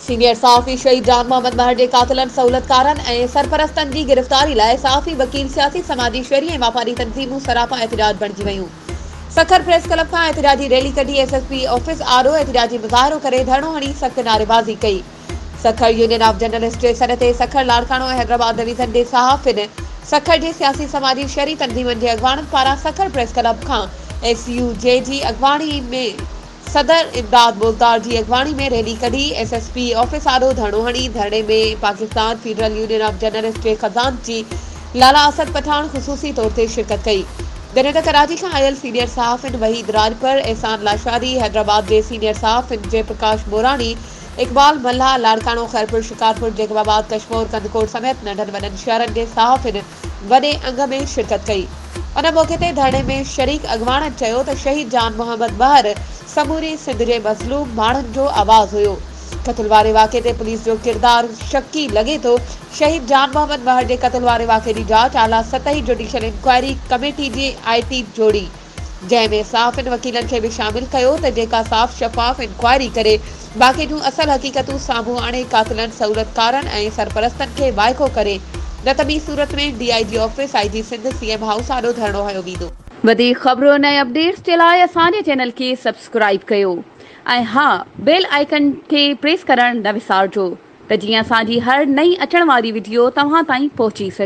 Senior صحافي شهيد جان محمد مهر جي قاتلن، سهولتڪارن ۽ سرپرستن جي گرفتاري لاء صحافي، وڪيل، سياسي، سماجي، شهري ۽ واپاري تنظيمون سراپا احتجاج بڻجي ويون. سکر پريس ڪلب کان احتجاجي ريلي ڪڍي ايس ايس پي آفيس آڏو احتجاجي مظاهرو ڪري ڌرڻو هڻي سخت نعريبازي ڪئي. سکر يونين آف جرنلسٽ جي سڏ تي سکر، لاڙڪاڻو ۽ حيدرآباد ڊويزن جي صحافين، سکر جي سياسي، سماجي، شهري تنظيمن جي اڳواڻن پاران سکر پريس ڪلب کان ايس يو جي جي اڳواڻي ۾ صدر امداد بوزدار جي اڳواڻي ۾ ريلي ڪڍي ايس ايس پي آفيس آڏو ڌرڻو هڻي ڌرڻي ۾ Pakistan federal union of journalist جي خزانچي لالا اسد پٺاڻ خصوصي طور تي شرڪت ڪئي جڏهن ته ڪراچي کان آيل سينيئر صحافين وحيد راڄپر، احسان لاشاري، حيدرآباد جي سينيئر صحافين جئه پرڪاش موراڻي، اقبال ملاح، لاڙڪاڻو، خيرپور، شڪارپور، جيڪب آباد، ڪشمور، ڪنڌڪوٽ سميت ننڍن وڏن شهرن جي صحافين وڏي انگ ۾ شرڪت ڪئي. ان موقعي تي ڌرڻي ۾ شريڪ اڳواڻن چيو ته شهيد جان محمد مهر سموري سنڌ جي مظلوم ماڻهن جو آواز هيو. قتل واري واقعي تي پوليس جو ڪردار شڪي لڳي ٿو. شهيد جان محمد مهر جي قتل واري واقعي جي جاچ اعليٰ سطحي جوڊيشل انڪوائري ڪميٽي جي آء ٽي جوڙي. جنهن ۾ صحافين وڪيلن کي به شامل ڪيو ته جيڪا صاف شفاف انڪوائري ڪري واقعي جون اصل حقيقتون سامهون آڻي قاتلن، سهولتڪارن ۽ سرپرستن کي وائکو ڪري نه ته ٻي صورت ۾ D I G office, I G Sindh, C M house آڏو ڌرڻو هنيو ويندو. وڌيڪ خبرن ۽ اپڊيٽس جي لاء اسان جي چينل کي سبسڪرائيب ڪيو ۽ ها بيل آئيڪن کي پريس ڪرڻ نه وسارجو ته جيئن اسان جي هر نئين اچڻ واري وڊيو توهان تائين پهچي سگهي.